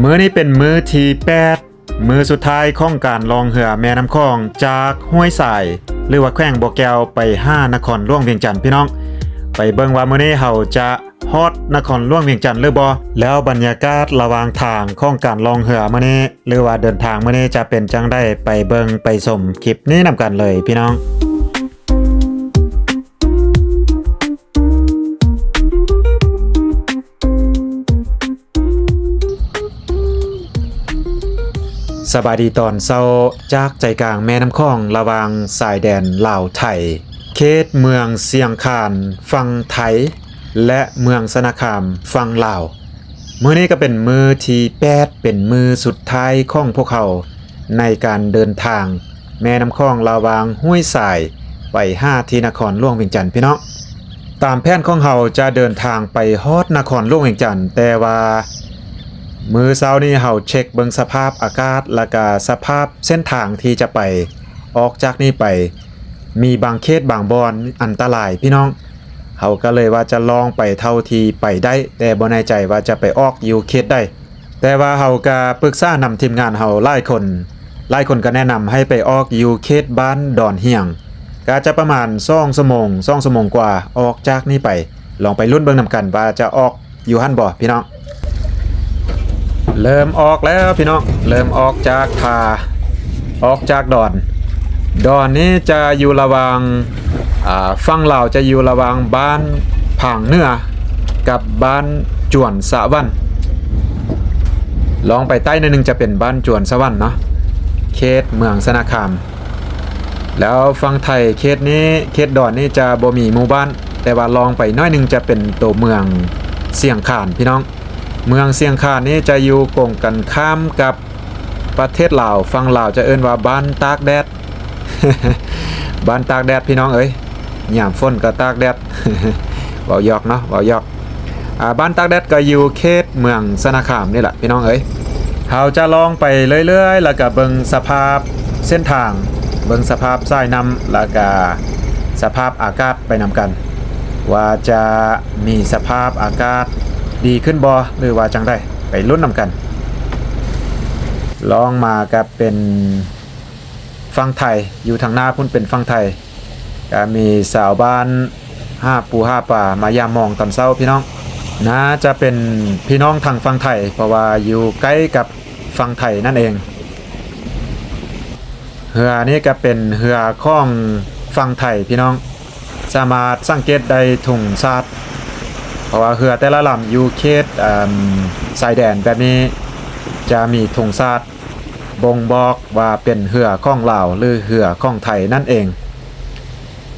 ມື້ນີ້ເປັນມື້ທີແປດ ມື້ສຸດທ້າຍຂອງການລ່ອງເຮືອແມ່ນ້ຳຂອງ ຈາກຫ້ວຍຊາຍ ຫຼືວ່າແຂວງບໍ່ແກ້ວ ໄປຫານະຄອນຫຼວງວຽງຈັນ ພີ່ນ້ອງ. ໄປເບິ່ງວ່າມື້ນີ້ເຮົາຈະຮອດນະຄອນຫຼວງວຽງຈັນຫຼືບໍ່ ແລ້ວບັນຍາກາດລະຫວ່າງທາງຂອງການລ່ອງເຮືອມື້ນີ້ ຫຼືວ່າເດີນທາງມື້ນີ້ຈະເປັນຈັ່ງໃດ ໄປເບິ່ງໄປຊົມຄລິບນີ້ນຳກັນເລີຍ ພີ່ນ້ອງ. ສະບາຍດີຕອນເຊົ້າ ຈາກໃຈກາງແມ່ນ້ຳຂອງ ລະຫວ່າງຊາຍແດນລາວໄທ ເຂດເມືອງຊຽງຄານຝັ່ງໄທ ແລະ ເມືອງຊະນະຄາມຝັ່ງລາວ. ມື້ນີ້ກໍເປັນມື້ທີແປດ ເປັນມື້ສຸດທ້າຍຂອງພວກເຮົາ ໃນການເດີນທາງແມ່ນ້ຳຂອງລະຫວ່າງຫ້ວຍຊາຍ ໄປຫາທີ່ນະຄອນຫຼວງວຽງຈັນ ພີ່ນ້ອງ. ຕາມແຜນຂອງເຮົາຈະເດີນທາງໄປຮອດນະຄອນຫຼວງວຽງຈັນ, ແຕ່ວ່າມື້ເຊົ້ານີ້ເຮົາເຊັກເບິ່ງສະພາບອາກາດ ແລ້ວກະສະພາບເສັ້ນທາງທີ່ຈະໄປ ອອກຈາກນີ້ໄປ ມີບາງເຂດບາງບ່ອນອັນຕະລາຍ ພີ່ນ້ອງ. ເຮົາກໍເລີຍວ່າຈະລອງໄປເທົ່າທີ່ໄປໄດ້, ແຕ່ບໍ່ແນ່ໃຈວ່າຈະໄປອອກຢູ່ເຂດໃດ. ແຕ່ວ່າເຮົາກະປຶກສານຳທີມງານເຮົາຫຼາຍຄົນ, ຫຼາຍຄົນກໍແນະນຳໃຫ້ໄປອອກຢູ່ເຂດບ້ານດອນຮຽງ, ກະຈະປະມານສອງຊົ່ວໂມງ, ສອງຊົ່ວໂມງກວ່າອອກຈາກນີ້ໄປ. ລອງໄປລຸ້ນເບິ່ງນຳກັນວ່າຈະອອກຢູ່ຫັ້ນບໍ່ ພີ່ນ້ອງ. ເລີ່ມອອກແລ້ວ ພີ່ນ້ອງ, ເລີ່ມອອກຈາກທ່າ ອອກຈາກດອນ. ດອນນີ້ຈະຢູ່ລະຫວ່າງ ອ່າ ຝັ່ງລາວຈະຢູ່ລະຫວ່າງບ້ານຜາງເໜືອກັບບ້ານຈວນສະຫວັນ. ລອງໄປໃຕ້ໜ້ອຍໜຶ່ງຈະເປັນບ້ານຈວນສະຫວັນເນາະ, ເຂດເມືອງຊະນະຄາມ. ແລ້ວຝັ່ງໄທເຂດນີ້ ເຂດດອນນີ້ຈະບໍ່ມີໝູ່ບ້ານ, ແຕ່ວ່າລອງໄປໜ້ອຍໜຶ່ງຈະເປັນໂຕເມືອງຊຽງຄານ ພີ່ນ້ອງ. ເມືອງຊຽງຄານນີ້ຈະຢູ່ກົງກັນຂ້າມກັບປະເທດລາວ, ຝັ່ງລາວຈະເອີ້ນວ່າບ້ານຕາກແດດ. ບ້ານຕາກແດດ ພີ່ນ້ອງເອີຍ, ຍາມຝົນກໍຕາກແດດ. ເວົ້າຢອກເນາະ, ເວົ້າຢອກ. ອ່າ ບ້ານຕາກແດດກໍຢູ່ເຂດເມືອງຊະນະຄາມນີ້ລະ ພີ່ນ້ອງເອີຍ. ເຮົາຈະລອງໄປເລື້ອຍໆ ແລ້ວກໍເບິ່ງສະພາບເສັ້ນທາງ, ເບິ່ງສະພາບສາຍນ້ຳ ແລ້ວກໍສະພາບອາກາດໄປນຳກັນ ວ່າຈະມີສະພາບອາກາດດີຂຶ້ນບໍ່ ຫຼືວ່າຈັ່ງໃດ, ໄປລຸ້ນນຳກັນ. ລອງມາກໍເປັນຝັ່ງໄທ, ຢູ່ທາງໜ້າພຸ້ນເປັນຝັ່ງໄທ. ກະມີຊາວບ້ານຫາປູຫາປາມາຢາມມອງຕອນເຊົ້າ ພີ່ນ້ອງ. ໜ້າຈະເປັນພີ່ນ້ອງທາງຝັ່ງໄທ, ເພາະວ່າຢູ່ໃກ້ກັບຝັ່ງໄທນັ້ນເອງ. ເຮືອນີ້ກະເປັນເຮືອຂອງຝັ່ງໄທ ພີ່ນ້ອງ. ສາມາດສັງເກດໄດ້ທຸງຊາດ, ເພາະວ່າເຮືອແຕ່ລະລຳຢູ່ເຂດ ເອີ່ມ ຊາຍແດນແບບນີ້ຈະມີທຸງຊາດ ບົ່ງບອກວ່າເປັນເຮືອຂອງລາວ ຫຼື ເຮືອຂອງໄທນັ້ນເອງ.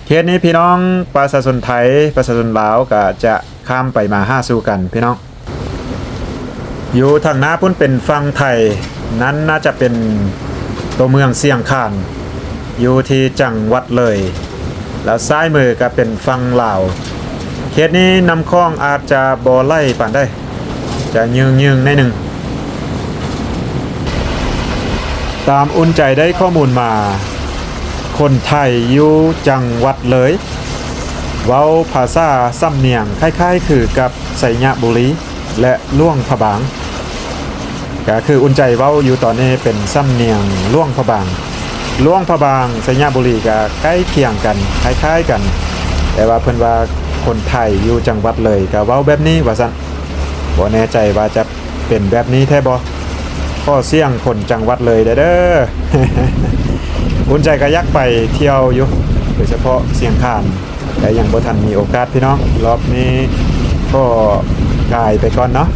ເຂດນີ້ພີ່ນ້ອງປະຊາຊົນໄທ, ປະຊາຊົນລາວກະຈະຂ້າມໄປມາຫາສູ່ກັນ ພີ່ນ້ອງ. ຢູ່ທາງໜ້າພຸ້ນເປັນຝັ່ງໄທ, ນັ້ນໜ້າຈະເປັນຕົວເມືອງຊຽງຄານ, ຢູ່ທີ່ຈັງຫວັດເລີຍ. ແລ້ວຊ້າຍມືກໍເປັນຝັ່ງລາວ. ເຂດນີ້ນ້ຳຂອງອາດຈະບໍ່ໄຫຼປານໃດ, ຈະຍືງໆໜ້ອຍໜຶ່ງ. ຕາມອຸ່ນໃຈໄດ້ຂໍ້ມູນມາ, ຄົນໄທຢູ່ຈັງຫວັດເລີຍ ເວົ້າພາສາສຳນຽງຄ້າຍໆຄືກັບໄຊຍະບູລີ ແລະ ຫຼວງພະບາງ. ກໍຄືອຸ່ນໃຈເວົ້າຢູ່ຕອນນີ້ເປັນສຳນຽງຫຼວງພະບາງ. ຫຼວງພະບາງ ໄຊຍະບູລີກໍໃກ້ຄຽງກັນ, ຄ້າຍໆກັນ, ແຕ່ວ່າເພິ່ນວ່າຄົນໄທຢູ່ຈັງຫວັດເລີຍກໍເວົ້າແບບນີ້ວ່າຊັ້ນ. ບໍ່ແນ່ໃຈວ່າຈະເປັນແບບນີ້ແທ້ບໍ່? ຂໍສຽງຄົນຈັງຫວັດເລີຍແດ່ເດີ. ອຸ່ນໃຈກໍຢາກໄປທ່ຽວຢູ່, ໂດຍສະເພາະຊຽງຄານ. ແຕ່ຍັງບໍ່ທັນມີໂອກາດພີ່ນ້ອງ. ລອບນີ້ຂໍກາຍໄປກ່ອນເນາະ,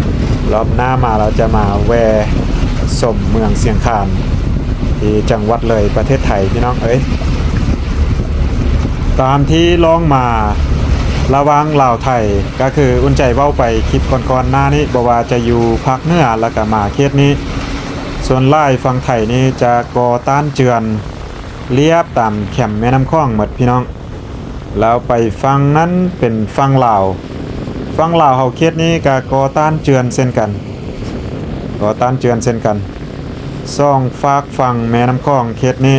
ລອບໜ້າມາລາວຈະມາແວ່ຊົມເມືອງຊຽງຄານ ທີ່ຈັງຫວັດເລີຍ ປະເທດໄທ ພີ່ນ້ອງເອີຍ. ຕາມທີ່ລ່ອງມາລະຫວ່າງລາວໄທ, ກໍຄືອຸ່ນໃຈເວົ້າໄປຄລິບກ່ອນໆໜ້ານີ້, ບໍ່ວ່າຈະຢູ່ພາກເໜືອ ແລ້ວກໍມາເຂດນີ້, ສ່ວນຫຼາຍຝັ່ງໄທນີ້ຈະກໍ່ຕ້ານເຈື່ອນລຽບຕາມແຄມແມ່ນ້ຳຂອງໝົດ ພີ່ນ້ອງ. ແລ້ວໄປຝັ່ງນັ້ນເປັນຝັ່ງລາວ, ຝັ່ງລາວເຮົາເຂດນີ້ກໍກໍ່ຕ້ານເຈື່ອນເຊັ່ນກັນ, ກໍ່ຕ້ານເຈື່ອນເຊັ່ນກັນ. ສອງຟາກຝັ່ງແມ່ນ້ຳຂອງເຂດນີ້,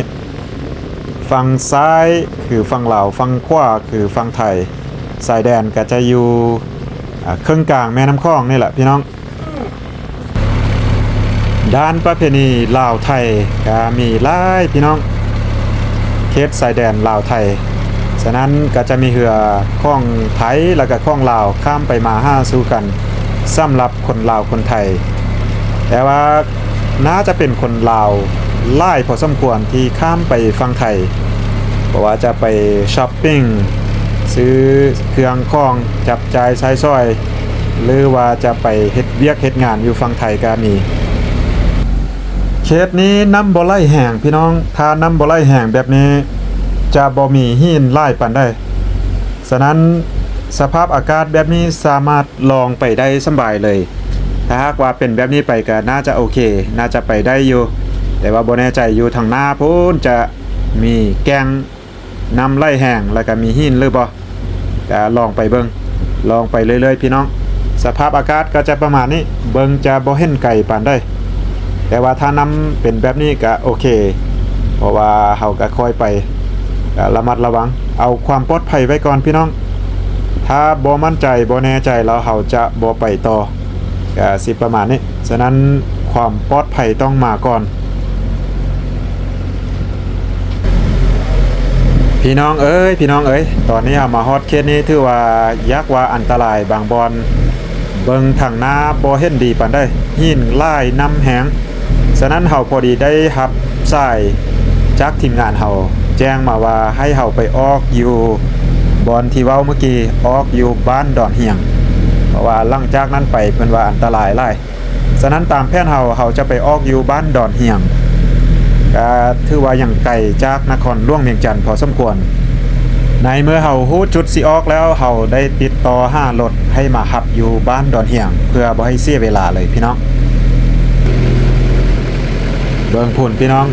ຝັ່ງຊ້າຍຄືຝັ່ງລາວ, ຝັ່ງຂວາຄືຝັ່ງໄທ. ຊາຍແດນກໍຈະຢູ່ ອາ ເຄິ່ງກາງແມ່ນ້ຳຂອງນີ້ແຫຼະ ພີ່ນ້ອງ. ງານປະເພນີລາວໄທກະມີຫຼາຍພີ່ນ້ອງ ເຂດຊາຍແດນລາວໄທ. ສະນັ້ນກະຈະມີເຮືອຂອງໄທ ແລ້ວກະຂອງລາວຂ້າມໄປມາຫາສູ່ກັນ ສຳລັບຄົນລາວຄົນໄທ. ແຕ່ວ່າໜ້າຈະເປັນຄົນລາວຫຼາຍພໍສົມຄວນທີ່ຂ້າມໄປຝັ່ງໄທ ບໍ່ວ່າຈະໄປຊັອບປິງ ຊື້ເຄື່ອງຂອງຈັບຈ່າຍໃຊ້ສອຍ ຫຼືວ່າຈະໄປເຮັດວຽກເຮັດງານຢູ່ຝັ່ງໄທກະມີ. ເຂດນີ້ນ້ຳບໍ່ໄຫຼແຮງພີ່ນ້ອງ, ຖ້ານ້ຳບໍ່ໄຫຼແຮງແບບນີ້ຈະບໍ່ມີຫີນຫຼາຍປານໃດ. ສະນັ້ນສະພາບອາກາດແບບນີ້ສາມາດລ່ອງໄປໄດ້ສະບາຍເລີຍ. ຖ້າຫາກວ່າເປັນແບບນີ້ໄປກະໜ້າຈະໂອເຄ, ໜ້າຈະໄປໄດ້ຢູ່. ແຕ່ວ່າບໍ່ແນ່ໃຈຢູ່ທາງໜ້າພຸ້ນຈະມີແກ່ງ ນ້ຳໄຫຼແຮງ ແລ້ວກະມີຫີນຫຼືບໍ່ ກະລອງໄປເບິ່ງ ລອງໄປເລື້ອຍໆ ພີ່ນ້ອງ. ສະພາບອາກາດກໍຈະປະມານນີ້ ເບິ່ງຈະບໍ່ເຫັນໄກປານໃດ ແຕ່ວ່າຖ້ານ້ຳເປັນແບບນີ້ກະໂອເຄ ເພາະວ່າເຮົາກະຄ່ອຍໄປ ກະລະມັດລະວັງ ເອົາຄວາມປອດໄພໄວ້ກ່ອນ ພີ່ນ້ອງ. ຖ້າບໍ່ໝັ້ນໃຈ ບໍ່ແນ່ໃຈ ແລ້ວເຮົາຈະບໍ່ໄປຕໍ່. ກະຊິປະມານນີ້. ສະນັ້ນຄວາມປອດໄພຕ້ອງມາກ່ອນ ພີ່ນ້ອງເອີຍ ພີ່ນ້ອງເອີຍ. ຕອນນີ້ເຮົາມາຮອດເຂດນີ້ ຖືວ່າຢາກວ່າອັນຕະລາຍບາງບ່ອນ. ເບິ່ງທາງໜ້າບໍ່ເຫັນດີປານໃດ, ຫີນຫຼາຍ ນ້ຳແຮງ. ສະນັ້ນເຮົາພໍດີໄດ້ຮັບສາຍຈາກທີມງານເຮົາ ແຈ້ງມາວ່າໃຫ້ເຮົາໄປອອກຢູ່ບ່ອນທີ່ເວົ້າເມື່ອກີ້, ອອກຢູ່ບ້ານດອນຮຽງ ເພາະວ່າຫຼັງຈາກນັ້ນໄປເພິ່ນວ່າອັນຕະລາຍຫຼາຍ. ສະນັ້ນຕາມແຜນເຮົາ, ເຮົາຈະໄປອອກຢູ່ບ້ານດອນຮຽງ ກະຖືວ່າຍັງໄກຈາກນະຄອນຫຼວງວຽງຈັນພໍສົມຄວນ. ໃນເມື່ອເຮົາຮູ້ຈຸດຊິອອກແລ້ວ, ເຮົາໄດ້ຕິດຕໍ່ຫາລົດໃຫ້ມາຮັບຢູ່ບ້ານດອນຮຽງ ເພື່ອບໍ່ໃຫ້ເສຍເວລາເລີຍພີ່ນ້ອງ. ເບິ່ງພຸ້ນພີ່ນ້ອງ,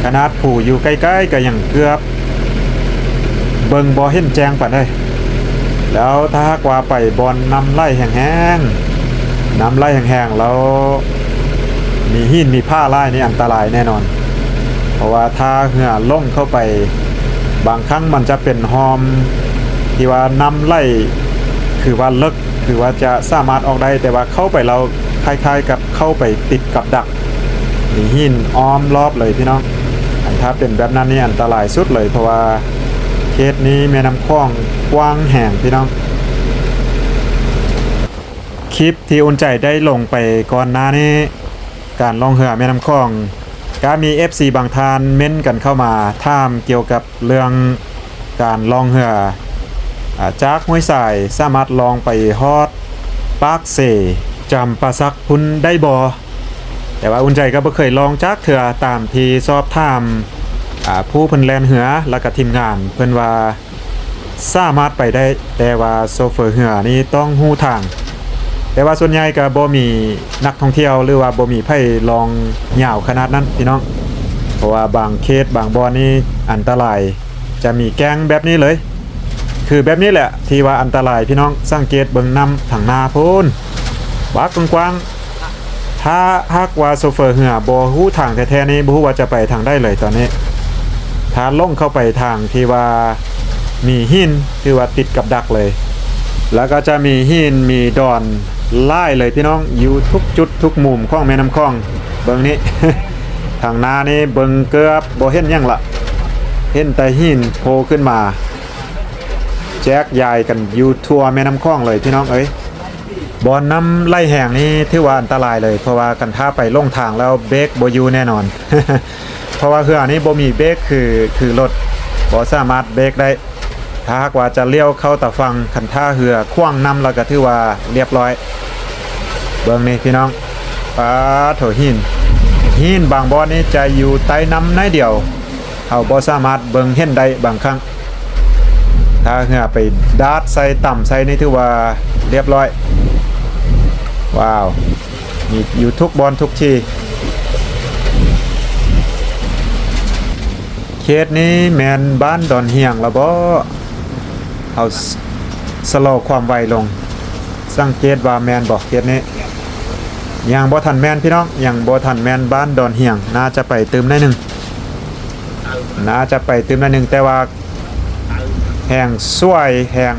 ຂະໜາດພູຢູ່ໃກ້ໆ ກະຍັງເກືອບ ເບິ່ງບໍ່ເຫັນແຈ້ງປານໃດ. ແລ້ວຖ້າຫາກວ່າໄປບ່ອນນ້ຳໄຫຼແຮງໆ, ນ້ຳໄຫຼແຮງໆ ແລ້ວມີຫີນມີຜາຫຼາຍນີ້ອັນຕະລາຍແນ່ນອນ. ເພາະວ່າຖ້າເຮືອຫຼົງເຂົ້າໄປ, ບາງຄັ້ງມັນຈະເປັນຮ່ອມທີ່ວ່ານ້ຳໄຫຼ ຄືວ່າເລິກ, ຄືວ່າຈະສາມາດອອກໄດ້, ແຕ່ວ່າເຂົ້າໄປແລ້ວຄ້າຍໆກັບເຂົ້າໄປຕິດກັບດັກ. ມີຫີນອ້ອມລອບເລີຍພີ່ນ້ອງ. ອັນຖ້າເປັນແບບນັ້ນນີ້ອັນຕະລາຍສຸດເລີຍ, ເພາະວ່າເຂດນີ້ແມ່ນ້ຳຂອງກວ້າງແຮງພີ່ນ້ອງ. ຄລິບທີ່ອຸ່ນໃຈໄດ້ລົງໄປກ່ອນໜ້ານີ້, ການລ່ອງເຮືອແມ່ນ້ຳຂອງ, ກະມີເອັຟຊີບາງທ່ານເມັ້ນກັນເຂົ້າມາຖາມກ່ຽວກັບ ເລື່ອງການລ່ອງເຮືອ ອາ ຈາກຫ້ວຍຊາຍ ສາມາດລ່ອງໄປຮອດປາກເຊ ຈຳປາສັກພຸ້ນໄດ້ບໍ່? ແຕ່ວ່າອຸ່ນໃຈກໍບໍ່ເຄີຍລ່ອງຈັກເທື່ອ, ຕາມທີ່ສອບຖາມ ອາ ຜູ້ເພິ່ນແລ່ນເຮືອ ແລ້ວກໍທີມງານເພິ່ນວ່າສາມາດໄປໄດ້, ແຕ່ວ່າໂຊເຟີເຮືອນີ້ຕ້ອງຮູ້ທາງ. ແຕ່ວ່າສ່ວນໃຫຍ່ກໍບໍ່ມີນັກທ່ອງທ່ຽວ ຫຼືວ່າບໍ່ມີໃຜລ່ອງຍາວຂະໜາດນັ້ນພີ່ນ້ອງ, ເພາະວ່າບາງເຂດບາງບ່ອນນີ້ອັນຕະລາຍ ຈະມີແກ້ງແບບນີ້ເລີຍ. ຄືແບບນີ້ແຫຼະທີ່ວ່າອັນຕະລາຍພີ່ນ້ອງ, ສັງເກດເບິ່ງນ້ຳທາງໜ້າພຸ້ນ ປາກກວ້າງໆ. ຖ້າຫາກວ່າໂຊເຟີເຮືອບໍ່ຮູ້ທາງແທ້ໆນີ້ ບໍ່ຮູ້ວ່າຈະໄປທາງໃດເລີຍຕອນນີ້. ຖ້າຫຼົງເຂົ້າໄປທາງທີ່ວ່າມີຫີນ ຖືວ່າຕິດກັບດັກເລີຍ. ແລ້ວກໍຈະມີຫີນມີດອນຫຼາຍເລີຍພີ່ນ້ອງ, ຢູ່ທຸກຈຸດທຸກມຸມຂອງແມ່ນ້ຳຂອງ. ເບິ່ງນີ້ ທາງໜ້ານີ້ເບິ່ງເກືອບບໍ່ເຫັນຫຍັງລະ, ເຫັນແຕ່ຫີນໂພຂຶ້ນມາ ແຈກຢາຍກັນຢູ່ທົ່ວແມ່ນ້ຳຂອງເລີຍພີ່ນ້ອງເອີຍ. ບ່ອນນ້ຳໄຫຼແຮງນີ້ຖືວ່າອັນຕະລາຍເລີຍ, ເພາະວ່າຄັນຖ້າໄປຫຼົງທາງແລ້ວເບຣກບໍ່ຢູ່ແນ່ນອນ. ເພາະວ່າເຮືອນີ້ບໍ່ມີເບຣກ ຄື ຄືລົດບໍ່ສາມາດເບຣກໄດ້. ຖ້າຫາກວ່າຈະລ້ຽວເຂົ້າຕາຝັ່ງ, ຄັນຖ້າເຮືອຂວາງນ້ຳແລ້ວກໍຖືວ່າລຽບຮ້ອຍ. ເບິ່ງນີ້ພີ່ນ້ອງ, ປາໂທ້ ຫີນ, ຫີນບາງບ່ອນນີ້ຈະຢູ່ໃຕ້ນ້ຳໜ້ອຍດຽວ, ເຮົາບໍ່ສາມາດເບິ່ງເຫັນໄດ້ບາງຄັ້ງ. ຖ້າເຮືອໄປດາດໃສ່ ຕຳໃສ່ນີ້ຖືວ່າລຽບຮ້ອຍ. ວ້າວ ມີຢູ່ທຸກບ່ອນທຸກທີ່. ເຂດນີ້ແມ່ນບ້ານດອນຮຽງລະບໍ? ເຮົາ ສະ ສະລໍຄວາມໄວລົງ, ສັງເກດວ່າແມ່ນບໍ່ເຂດນີ້? ຍັງບໍ່ທັນແມ່ນພີ່ນ້ອງ, ຍັງບໍ່ທັນແມ່ນບ້ານດອນຮຽງ, ໜ້າຈະໄປຕື່ມໜ້ອຍໜຶ່ງ. ໜ້າຈະໄປຕື່ມໜ້ອຍໜຶ່ງ, ແຕ່ວ່າແຮງສວຍ ແຮງ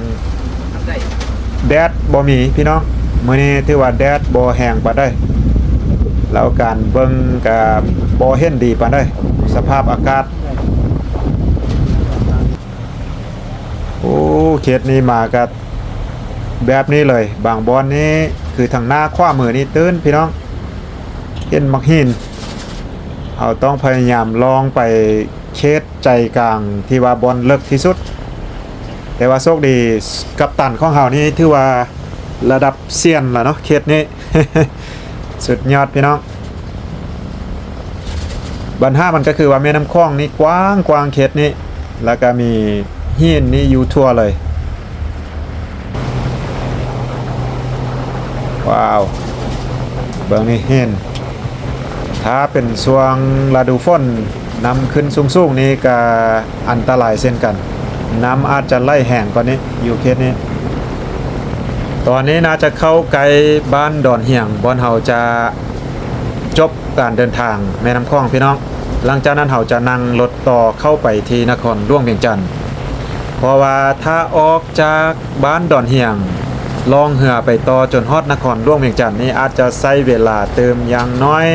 ແດດບໍ່ມີພີ່ນ້ອງ. ມື້ນີ້ຖືວ່າແດດບໍ່ແຮງປານໃດ. ແລ້ວການເບິ່ງກະບໍ່ເຫັນດີປານໃດ ສະພາບອາກາດ. ໂອ້ ເຂດນີ້ມາກະແບບນີ້ເລີຍ. ບາງບ່ອນນີ້ຄືທາງໜ້າຂວາມືນີ້ຕື້ນ ພີ່ນ້ອງ ເຫັນໝາກຫີນ. ເຮົາຕ້ອງພະຍາຍາມລ່ອງໄປເຂດໃຈກາງທີ່ວ່າບ່ອນເລິກທີ່ສຸດ. ແຕ່ວ່າໂຊກດີ ກັບຕັນຂອງເຮົານີ້ຖືວ່າລະດັບຊຽນລະເນາະ ເຂດນີ້. ສຸດຍອດພີ່ນ້ອງ. ບັນຫາມັນກໍຄືວ່າແມ່ນ້ຳຂອງນີ້ກວ້າງໆ ເຂດນີ້ ແລ້ວກໍມີຫີນນີ້ຢູ່ທົ່ວເລີຍ. ວ້າວ ເບິ່ງນີ້ຫີນ. ຖ້າເປັນຊ່ວງລະດູຝົນ ນ້ຳຂຶ້ນສູງໆນີ້ກໍອັນຕະລາຍເຊັ່ນກັນ. ນ້ຳອາດຈະໄຫຼແຮງກວ່ານີ້ຢູ່ເຂດນີ້. ຕອນນີ້ໜ້າຈະເຂົ້າໃກ້ບ້ານດອນຮຽງ ບ່ອນເຮົາຈະຈົບການເດີນທາງແມ່ນ້ຳຂອງ ພີ່ນ້ອງ. ຫຼັງຈາກນັ້ນເຮົາຈະນັ່ງລົດຕໍ່ເຂົ້າໄປທີ່ນະຄອນຫຼວງວຽງຈັນ ເພາະວ່າຖ້າອອກຈາກບ້ານດອນຮຽງ ລ່ອງເຮືອໄປຕໍ່ຈົນຮອດນະຄອນຫຼວງວຽງຈັນນີ້ ອາດຈະໃຊ້ເວລາຕື່ມຢ່າງໜ້ອຍ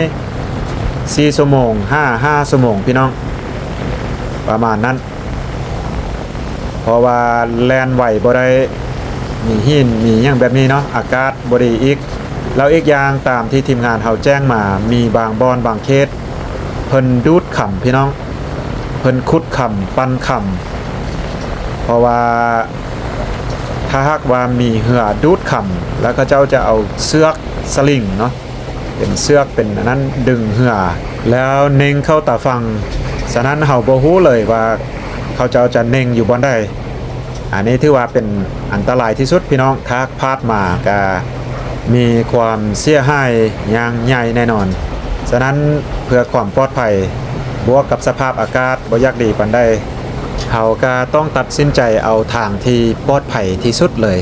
ສີ່ຊົ່ວໂມງຫາຫ້າຊົ່ວໂມງ ພີ່ນ້ອງ ປະມານນັ້ນ. ເພາະວ່າແລ່ນໄວບໍ່ໄດ້ ມີຫີນມີຫຍັງແບບນີ້ເນາະ ອາກາດບໍ່ດີອີກ. ແລ້ວອີກຢ່າງຕາມທີ່ທີມງານເຮົາແຈ້ງມາ ມີບາງບ່ອນບາງເຂດ ເພິ່ນດູດຄຳ ພີ່ນ້ອງ ເພິ່ນຂຸດຄຳ ປັ່ນຄຳ. ເພາະວ່າຖ້າຫາກວ່າມີເຮືອດູດຄຳ ແລ້ວເຂົາເຈົ້າຈະເອົາເຊືອກສະລິງເນາະ ເປັນເຊືອກເປັນອັນນັ້ນດຶງເຮືອ ແລ້ວເນັ່ງເຂົ້າຕາຝັ່ງ. ສະນັ້ນເຮົາບໍ່ຮູ້ເລີຍວ່າເຂົາເຈົ້າຈະເນັ່ງຢູ່ບ່ອນໃດ. ອັນນີ້ຖືວ່າເປັນອັນຕະລາຍທີ່ສຸດ ພີ່ນ້ອງ. ຖ້າພາດມາກະມີຄວາມເສຍຫາຍຢ່າງໃຫຍ່ແນ່ນອນ. ສະນັ້ນເພື່ອຄວາມປອດໄພ ບວກກັບສະພາບອາກາດບໍ່ຢາກດີປານໃດ ເຮົາກະຕ້ອງຕັດສິນໃຈເອົາທາງທີ່ປອດໄພທີ່ສຸດເລີຍ.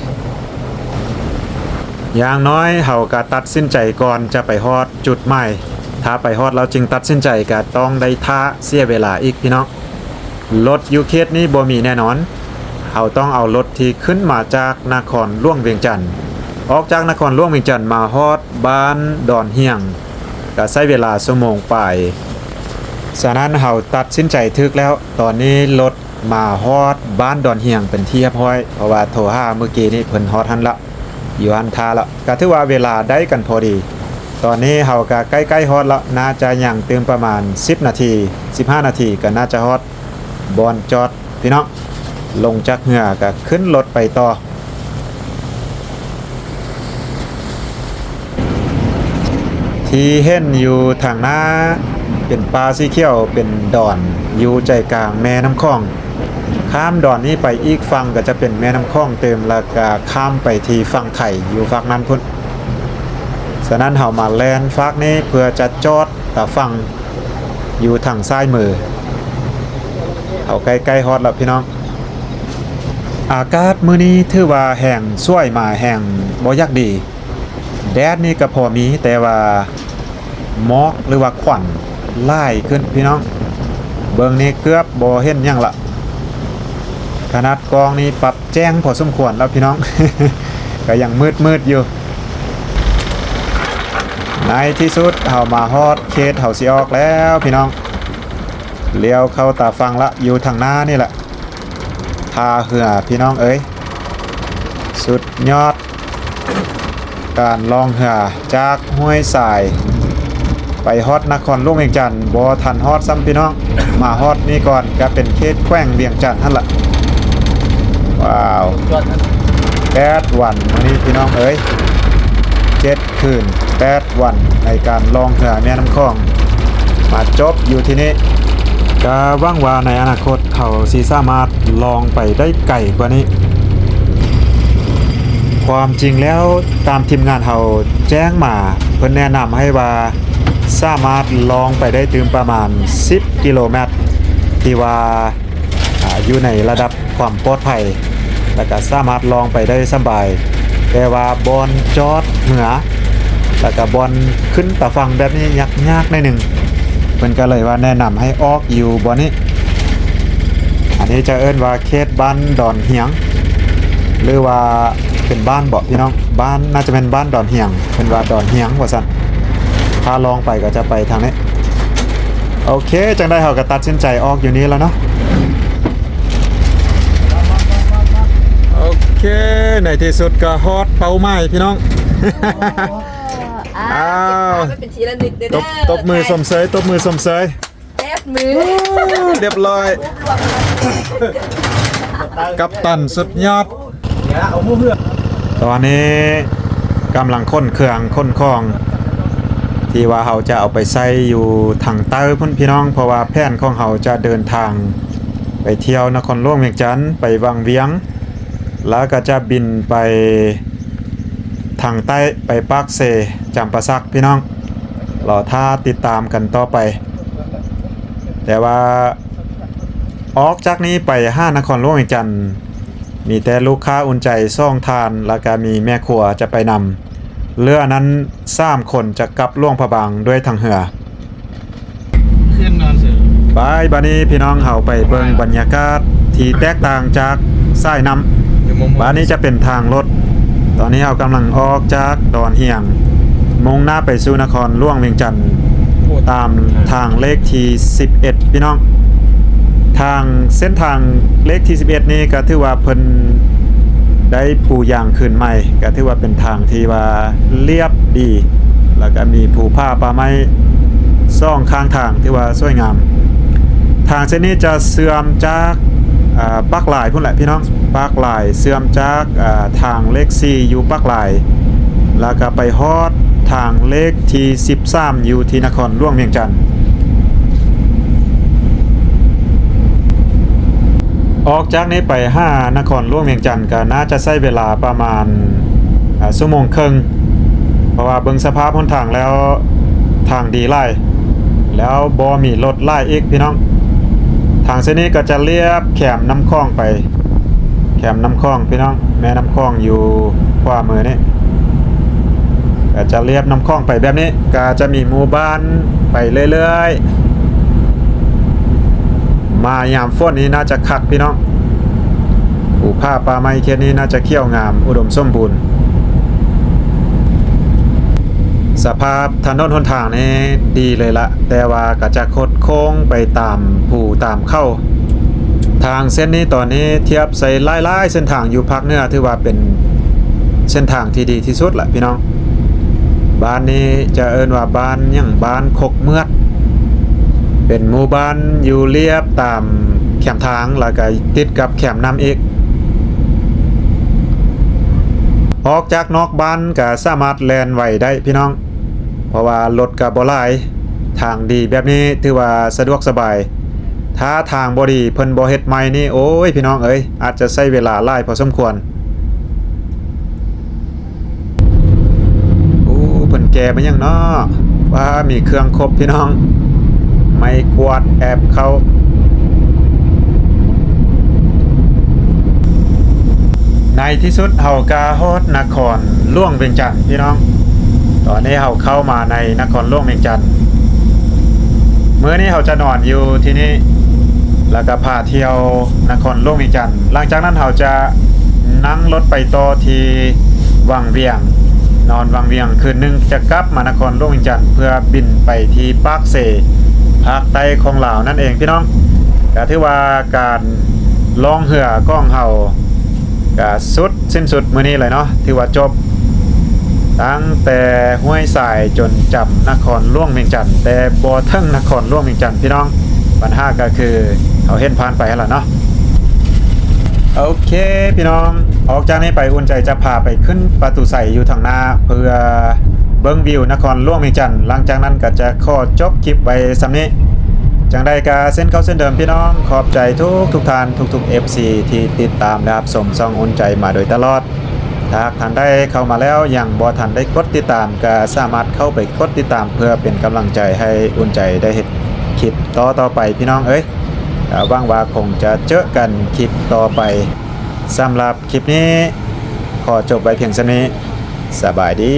ຢ່າງໜ້ອຍເຮົາກະຕັດສິນໃຈກ່ອນຈະໄປຮອດຈຸດໝາຍ. ຖ້າໄປຮອດແລ້ວຈຶ່ງຕັດສິນໃຈ ກະຕ້ອງໄດ້ຖ້າເສຍເວລາອີກ ພີ່ນ້ອງ. ລົດຢູ່ເຂດນີ້ບໍ່ມີແນ່ນອນ. ເຮົາຕ້ອງເອົາລົດທີ່ຂຶ້ນມາຈາກນະຄອນຫຼວງວຽງຈັນ. ອອກຈາກນະຄອນຫຼວງວຽງຈັນມາຮອດບ້ານດອນຮຽງ ກະໃຊ້ເວລາຊົ່ວໂມງປາຍ. ສະນັ້ນເຮົາຕັດສິນໃຈຖືກແລ້ວ. ຕອນນີ້ລົດມາຮອດບ້ານດອນຮຽງເປັນທີ່ຮຽບຮ້ອຍ ເພາະວ່າໂທຫາມື້ກີ້ນີ້ເພິ່ນຮອດຫັ້ນລະ ຢູ່ຫັ້ນຖ້າລະ ກະຖືວ່າເວລາໄດ້ກັນພໍດີ. ຕອນນີ້ເຮົາກະໃກ້ໆຮອດລະ ໜ້າຈະຍັງຕື່ມປະມານສິບນາທີ ສິບຫ້ານາທີ ກະໜ້າຈະຮອດບ່ອນຈອດ ພີ່ນ້ອງ. ລົງຈາກເຮືອກະຂຶ້ນລົດໄປຕໍ່. ທີ່ເຫັນຢູ່ທາງໜ້າເປັນປ່າສີຂຽວ ເປັນດອນ ຢູ່ໃຈກາງແມ່ນ້ຳຂອງ. ຂ້າມດອນນີ້ໄປອີກຝັ່ງກະຈະເປັນແມ່ນ້ຳຂອງຕື່ມ ແລ້ວກະຂ້າມໄປທີ່ຝັ່ງໄທຢູ່ຟາກນັ້ນພຸ້ນ. ສະນັ້ນເຮົາມາແລ່ນຟາກນີ້ເພື່ອຈະຈອດຕາຝັ່ງ ຢູ່ທາງຊ້າຍມື. ເຮົາໃກ້ໆຮອດແລ້ວພີ່ນ້ອງ. ອາກາດມື້ນີ້ຖືວ່າແຮງສວຍມາແຮງບໍ່ຢາກດີ. ແດດນີ້ກະພໍມີ ແຕ່ວ່າໝອກ ຫຼືວ່າຄວັນຫຼາຍຂຶ້ນພີ່ນ້ອງ. ເບິ່ງນີ້ເກືອບບໍ່ເຫັນຫຍັງລະ. ຂະໜາດກ້ອງນີ້ປັບແຈ້ງພໍສົມຄວນແລ້ວພີ່ນ້ອງ. ກະຍັງມືດໆຢູ່. ໃນທີ່ສຸດເຮົາມາຮອດເຂດເຮົາຊິອອກແລ້ວພີ່ນ້ອງ. ລ້ຽວເຂົ້າຕາຝັ່ງລະ ຢູ່ທາງໜ້ານີ້ລະ ທ່າເຮືອພີ່ນ້ອງເອີຍ. ສຸດຍອດການລ່ອງເຮືອຈາກຫ້ວຍຊາຍ ໄປຮອດນະຄອນຫຼວງວຽງຈັນ. ບໍ່ທັນຮອດຊ້ຳພີ່ນ້ອງ ມາຮອດນີ້ກ່ອນ ກະເປັນເຂດແຂວງວຽງຈັນຫັ້ນລະ. ວ້າວ ແປດວັນມື້ນີ້ພີ່ນ້ອງເອີຍ ເຈັດຄືນແປດວັນ ໃນການລ່ອງເຮືອແມ່ນ້ຳຂອງ ມາຈົບຢູ່ທີ່ນີ້. ກະຫວັງວ່າໃນອະນາຄົດເຮົາຊິສາມາດລ່ອງໄປໄດ້ໄກກວ່ານີ້. ຄວາມຈິງແລ້ວຕາມທີມງານເຮົາແຈ້ງມາ ເພິ່ນແນະນຳໃຫ້ວ່າສາມາດລ່ອງໄປໄດ້ຕື່ມປະມານສິບກິໂລແມັດ ທີ່ວ່າ ອາ ຢູ່ໃນລະດັບຄວາມປອດໄພ ແລ້ວກະສາມາດລ່ອງໄປໄດ້ສະບາຍ. ແຕ່ວ່າບ່ອນຈອດເຮືອ ແລ້ວກະບ່ອນຂຶ້ນຕາຝັ່ງແບບນີ້ຍາກໆໜ້ອຍໜຶ່ງ. ເພິ່ນກະເລີຍວ່າແນະນຳໃຫ້ອອກຢູ່ບ່ອນນີ້. ອັນນີ້ຈະເອີ້ນວ່າເຂດບ້ານດອນຮຽງ ຫຼືວ່າເປັນບ້ານເບາະພີ່ນ້ອງ? ບ້ານ ໜ້າຈະແມ່ນບ້ານດອນຮຽງ ເພິ່ນວ່າດອນຮຽງວ່າຊັ້ນ. ພາລອງໄປກໍຈະໄປທາງນີ້. ໂອເຄ ຈັ່ງໃດເຮົາກໍຕັດສິນໃຈອອກຢູ່ນີ້ແລ້ວເນາະ. ໂອເຄ ໃນທີ່ສຸດກໍຮອດເປົ້າໝາຍພີ່ນ້ອງ. ອ້າວ ເກັບພາບໄວ້ເປັນທີ່ລະນຶກເດີ. ຕົບ ຕົບມືຊົມເຊີຍ ຕົບມືຊົມເຊີຍ. ແປດມື ໂອ້ ລຽບຮ້ອຍ ກັບຕັນສຸດຍອດ. ຕອນນີ້ກຳລັງຂົນເຄື່ອງຂົນຂອງ ທີ່ວ່າເຮົາຈະເອົາໄປໃສ່ຢູ່ທາງໃຕ້ພຸ້ນພີ່ນ້ອງ, ເພາະວ່າແຜນຂອງເຮົາຈະເດີນທາງໄປທ່ຽວນະຄອນຫຼວງວຽງຈັນ ໄປວັງວຽງ ແລ້ວກໍຈະບິນໄປທາງໃຕ້ ໄປປາກເຊ ຈຳປາສັກ ພີ່ນ້ອງ. ລໍຖ້າຕິດຕາມກັນຕໍ່ໄປ. ແຕ່ວ່າອອກຈາກນີ້ໄປຫານະຄອນຫຼວງວຽງຈັນ ມີແຕ່ລູກຄ້າອຸ່ນໃຈສອງທ່ານ ແລ້ວກະມີແມ່ຄົວຈະໄປນຳ. ເຫຼືອນັ້ນສາມຄົນຈະກັບຫຼວງພະບາງດ້ວຍທາງເຮືອ. ຂຶ້ນນອນເສີຍ ໄປ ບາດນີ້ພີ່ນ້ອງເຮົາໄປເບິ່ງບັນຍາກາດທີ່ແຕກຕ່າງຈາກສາຍນ້ຳ. ບາດນີ້ຈະເປັນທາງລົດ. ຕອນນີ້ເຮົາກຳລັງອອກຈາກດອນຫຽງ ມຸ່ງໜ້າໄປສູ່ນະຄອນຫຼວງວຽງຈັນ ຕາມທາງເລກທີສິບເອັດ ພີ່ນ້ອງ. ທາງ ເສັ້ນທາງເລກທີສິບເອັດນີ້ກໍຖືວ່າເພິ່ນໄດ້ປູຢາງຄືນໃໝ່ ກໍຖືວ່າເປັນທາງທີ່ວ່າລຽບດີ ແລ້ວກໍມີພູຜາປ່າໄມ້ສອງຂ້າງທາງ ຖືວ່າສວຍງາມ. ທາງເສັ້ນນີ້ຈະເຊື່ອມຈາກ ອາ ປາກລາຍພຸ້ນແຫຼະພີ່ນ້ອງ, ປາກລາຍເຊື່ອມຈາກ ອາ ທາງເລກສີ່ຢູ່ປາກລາຍ ແລ້ວກໍໄປຮອດທາງເລກທີສິບສາມຢູ່ທີ່ນະຄອນຫຼວງວຽງຈັນ. ອອກຈາກນີ້ໄປຫານະຄອນຫຼວງວຽງຈັນກໍໜ້າຈະໃຊ້ເວລາປະມານ ອາ ຊົ່ວໂມງເຄິ່ງ ເພາະວ່າເບິ່ງສະພາບຫົນທາງແລ້ວ ທາງດີຫຼາຍ ແລ້ວບໍ່ມີລົດຫຼາຍອີກພີ່ນ້ອງ. ທາງເສັ້ນນີ້ກໍຈະລຽບແຄມນ້ຳຂອງໄປ ແຄມນ້ຳຂອງພີ່ນ້ອງ, ແມ່ນ້ຳຂອງຢູ່ຂວາມືນີ້ ກໍຈະລຽບນ້ຳຂອງໄປແບບນີ້ ກໍຈະມີໝູ່ບ້ານໄປເລື້ອຍໆ. ມາຍາມຝົນນີ້ໜ້າຈະຄັກພີ່ນ້ອງ, ພູຜາປ່າໄມ້ເຂດນີ້ໜ້າຈະຂຽວງາມ ອຸດົມສົມບູນ. ສະພາບຖະໜົນຫົນທາງນີ້ດີເລີຍລະ, ແຕ່ວ່າກໍຈະຄົດໂຄ້ງໄປຕາມພູຕາມເຂົາ. ທາງເສັ້ນນີ້ຕອນນີ້ທຽບໃສ່ຫຼາຍໆເສັ້ນທາງຢູ່ພາກເໜືອ ຖືວ່າເປັນເສັ້ນທາງທີ່ດີທີ່ສຸດລະພີ່ນ້ອງ. ບ້ານນີ້ຈະເອີ້ນວ່າບ້ານຫຍັງ? ບ້ານຄົກເມືອດ, ເປັນໝູ່ບ້ານຢູ່ລຽບຕາມແຄມທາງ ແລ້ວກໍຕິດກັບແຄມນ້ຳອີກ. ອອກຈາກນອກບ້ານກໍສາມາດແລ່ນໄຫວໄດ້ພີ່ນ້ອງ, ເພາະວ່າລົດກໍບໍ່ຫຼາຍ. ທາງດີແບບນີ້ຖືວ່າສະດວກສະບາຍ. ຖ້າທາງບໍ່ດີ ເພິ່ນບໍ່ເຮັດໃໝ່ນີ້ ໂອ້ຍ ພີ່ນ້ອງເອີຍ, ອາດຈະໃຊ້ເວລາຫຼາຍພໍສົມຄວນ. ໂອ້ ເພິ່ນແກ່ມາຫຍັງເນາະ? ວ້າ ມີເຄື່ອງຄົບພີ່ນ້ອງ, ໄມ້ກວາດແອບເຂົ້າ. ໃນທີ່ສຸດເຮົາກໍຮອດນະຄອນຫຼວງວຽງຈັນພີ່ນ້ອງ. ຕອນນີ້ເຮົາເຂົ້າມາໃນນະຄອນຫຼວງວຽງຈັນ. ມື້ນີ້ເຮົາຈະນອນຢູ່ທີ່ນີ້ ແລ້ວກໍພາທ່ຽວນະຄອນຫຼວງວຽງຈັນ. ຫຼັງຈາກນັ້ນເຮົາຈະນັ່ງລົດໄປຕໍ່ທີ່ວັງວຽງ, ນອນວັງວຽງຄືນໜຶ່ງ, ຈະກັບມານະຄອນຫຼວງວຽງຈັນ ເພື່ອບິນໄປທີ່ປາກເຊ ພາກໃຕ້ຂອງລາວນັ້ນເອງພີ່ນ້ອງ. ກໍຖືວ່າການລ່ອງເຮືອຂອງເຮົາ ກະສຸດ ສິ້ນສຸດມື້ນີ້ເລີຍເນາະ, ຖືວ່າຈົບ. ຕັ້ງແຕ່ຫ້ວຍຊາຍຈົນຈຳນະຄອນຫຼວງວຽງຈັນ, ແຕ່ບໍ່ເຖິງນະຄອນຫຼວງວຽງຈັນພີ່ນ້ອງ. ບັນຫາກໍຄືເຮົາເຫັນຜ່ານໄປຫັ້ນລະເນາະ. ໂອເຄພີ່ນ້ອງ, ອອກຈາກນີ້ໄປອຸ່ນໃຈຈະພາໄປຂຶ້ນປະຕູໄຊຢູ່ທາງໜ້າ ເພື່ອເບິ່ງວິວນະຄອນຫຼວງວຽງຈັນ. ຫຼັງຈາກນັ້ນກໍຈະຂໍຈົບຄລິບໄວ້ສ່ຳນີ້. ຈັ່ງໃດກໍເຊັ່ນເກົ່າເຊັ່ນເດີມພີ່ນ້ອງ, ຂອບໃຈທຸກໆທ່ານ ທຸກໆເອັຟຊີ ທີ່ຕິດຕາມ ແລະ ຮັບຊົມຊ່ອງອຸ່ນໃຈມາໂດຍຕະຫຼອດ. ຖ້າຫາກທ່ານໃດເຂົ້າມາແລ້ວຍັງບໍ່ທັນໄດ້ກົດຕິດຕາມ ກໍສາມາດເຂົ້າໄປກົດຕິດຕາມ ເພື່ອເປັນກຳລັງໃຈໃຫ້ອຸ່ນໃຈໄດ້ເຮັດຄລິບຕໍ່ໆໄປພີ່ນ້ອງເອີຍ. ກໍຫວັງວ່າຄົງຈະເຈີກັນຄລິບຕໍ່ໄປ. ສຳລັບຄລິບນີ້ຂໍຈົບໄວ້ພຽງສ່ຳນີ້. ສະບາຍດີ.